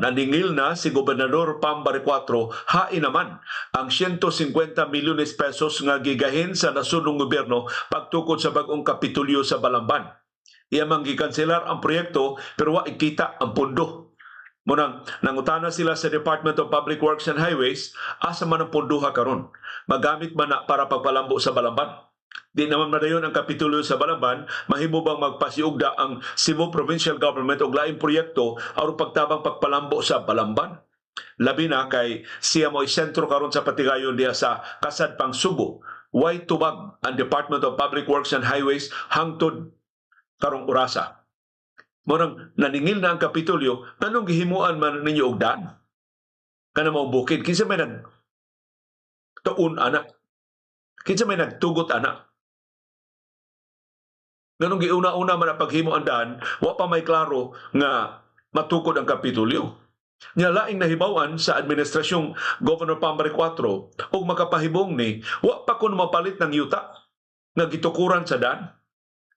Naningil na si Gobernador Pam Baricuatro, hain naman ang 150 milyones pesos nga gigahin sa nasudnong gobyerno pagtukod sa bag-ong Kapitolyo sa Balamban. Iya mang gikanselar ang proyekto pero wa ikita ang pondo. Munang nangutana sila sa Department of Public Works and Highways, asa man ang pondoha karon? Magamit man na para pagpalambo sa Balamban? Di naman madayon ang Kapitolyo sa Balamban, mahimo bang magpasiugda ang Cebu Provincial Government og laing proyekto aron pagtabang pagpalambo sa Balamban? Labi na kay siya mo'y sentro karon sa patigayon diha sa Kasadpang Subo. Way tubag ang Department of Public Works and Highways hangtod karong orasa. Morang naningil na ang Kapitolyo, anong gihimuan man ninyo og daan? Kana mao bukid, kinsa may nag tuon ana? Kinsa may nagtugot ana? Nganong giuna-una man ang paghimo ang daan, wa pa may klaro nga matukod ang Kapitolyo? Nya laing nahibaw-an sa administrasyong Governor Pam Baricuatro og makapahibong ni, wa pa kuno mapalit ng yuta nga gitukuran sa daan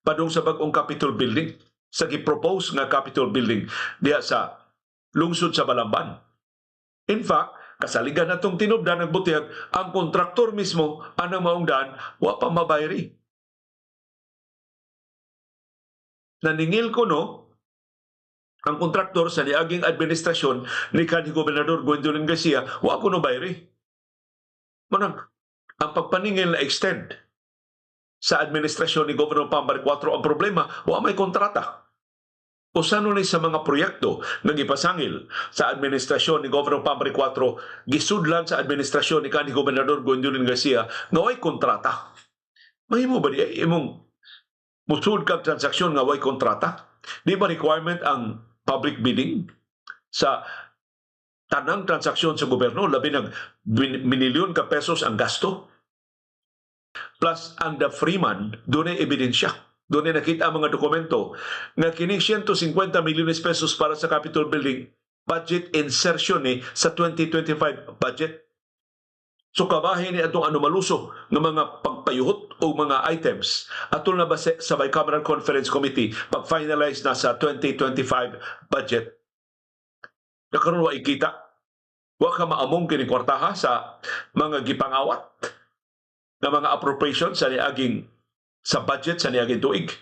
padung sa bag-ong Capitol Building, sa gi-propose nga Capitol Building diha sa lungsod sa Balamban. In fact, kasaligan natong tinubdan ng butihag, ang kontraktor mismo anang maong daan wa pa mabayri. Naningil ko no ang kontraktor sa niaging administrasyon ni kanhi Gobernador Gwendolyn Garcia, wa ko no bayri. Manang ang pagpaningil na extend sa administrasyon ni Governor Pam Baricuatro, ang problema, wa may kontrata. Usa ni sa mga proyekto nga gipasangil sa administrasyon ni Governor Pam Baricuatro, gisudlan sa administrasyon ni kanhi Gobernador Gwendolyn Garcia nga way kontrata. Mahimo ba di imong musud kag transaksyon nga way kontrata? Di ba requirement ang public bidding sa tanang transaksyon sa gobyerno, labi nag minilyon ka pesos ang gasto? Plus, ang The Freeman, dunay ebidensya. Dunay nakita ang mga dokumento nga kining 150 milyones pesos para sa Capitol Building, budget insertion ni sa 2025 budget. So kabahin ni atong anomaluso nga mga pagpayuhot o mga items atol na ba sa Bicameral Conference Committee pag finalize na sa 2025 budget. Nakaroon wa ikita. Wa ka maamong kini kwartaha sa mga gipangawat nga mga appropriation sa niaging sa budget sa niaging tuig.